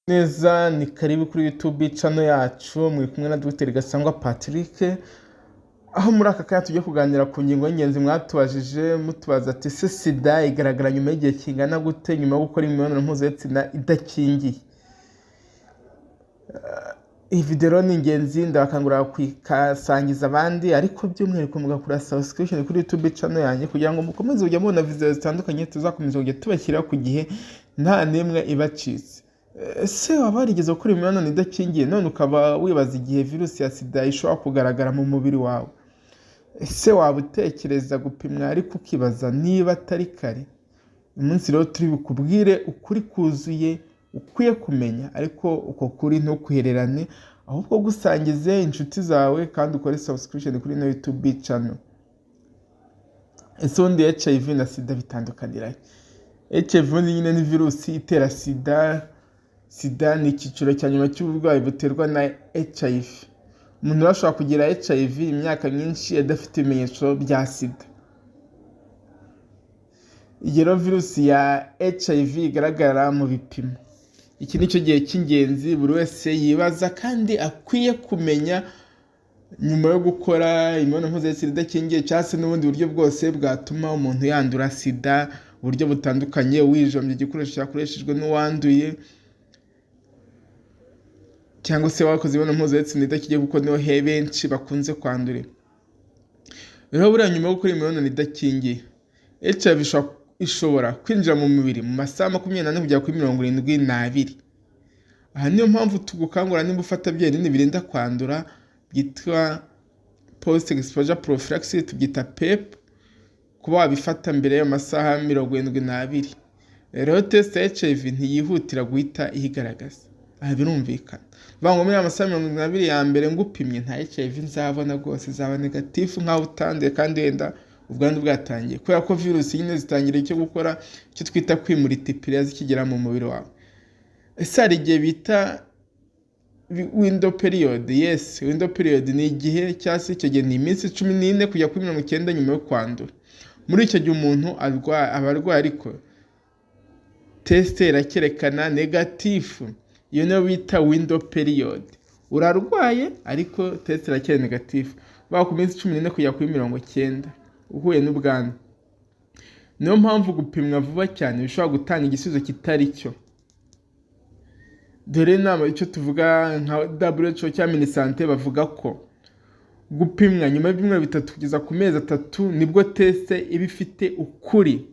Neza, ni karibu kuri YouTube channel yacu. Muri kumwe na Dr Gasangwa Patrick, aho muri aka kanya tugiye kuganira ku ngingo y'ingenzi mwatubajije, mutubaza ati: "Ese sida igaragara nyuma y'igihe kingana gute nyuma yo gukora imibonano mpuzabitsina idakingiye?" Iyi video rero ni ingenzi, ndabakangurira kuyikasangiza abandi, ariko by'umwihariko mugakora subscription kuri YouTube channel yanjye kugira ngo mukomeze kujya mubona video zitandukanye tuzakomeza kujya tubashyiraho ku gihe, nta n'imwe ibacitse. Ese waba warigeze gukora imibonano idakingiye, none ukaba wibaza igihe virusi ya sida ishobora kugaragara mu mubiri wawe? Ese waba utekereza gupimwa ariko ukibaza niba atari kare? Uyu munsi rero turi bukubwire ukuri kuzuye ukwiye kumenya, ariko uko kuri ntukuhererane, ahubwo gusangize inshuti zawe kandi ukore subscription kuri ino YouTube channel. Ese ubundi HIV na sida bitandukanira he? HIV nyine ni virusi itera sida. Sida ni icyiciro cya nyuma cy'uburwayi buterwa na HIV. Umuntu rero ashobora kugira HIV imyaka myinshi adafite ibimenyetso bya sida. Iyi rero virusi ya HIV igaragara mu bipimo. Iki ni cyo gihe cy'ingenzi buri wese yibaza kandi akwiye kumenya nyuma yo gukora imibonano mpuzabitsina idakingiye, cyangwa se n'ubundi buryo bwose bwatuma umuntu yandura sida, uburyo butandukanye: wijombye igikoresho cyakoreshejwe n'uwanduye, cyangwa se wakoze imibonano mpuzabitsina idakingiye, kuko niho he benshi bakunze kwandurira. Rero buriya nyuma yo gukora imibonano idakingiye, HIV ishobora kwinjira mu mubiri mu masaha 24 kugera kuri 72. Aha niyo mpamvu tugukangurira, niba ufata bya binini birinda kwandura byitwa post exposure prophylaxis, tubyita PEP, kuba wabifata mbere y'ayo masaha 72. Rero test ya HIV ntiyihutira guhita iyigaragaza. Aha birumvikana, bivuga ngo muri aya masaha 72 ya mbere ngupimye, nta HIV nzabona rwose, izaba négatif nk'aho utanduye kandi wenda ubwandu bwatangiye, kubera ko virusi nyine zitangira icyo gukora, icyo twita kwimultiplier, zikigera mu mubiri wawe. Ese hari igihe bita window period? Yes, window period ni igihe, cyangwa se icyo gihe ni iminsi 14 kujya kuri 90 nyuma yo kwandura. Muri icyo gihe umuntu aba arwaye, ariko test irakerekana négatif. Iyo niyo bita window period. Urarwaye ariko test iracyari négatif, baba ku minsi 14 kujya kuri 90 uhuye n'ubwandu. Niyo mpamvu gupimwa vuba cyane bishobora gutanga igisubizo kitari cyo. Dore inama, icyo tuvuga nka WHO cyangwa MINISANTE, bavuga ko gupimwa nyuma y'ibyumweru 3 kugeza ku mezi 3 nibwo test iba ifite ukuri.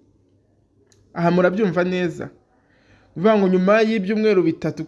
Aha murabyumva neza, bivuga ngo nyuma y'ibyumweru 3.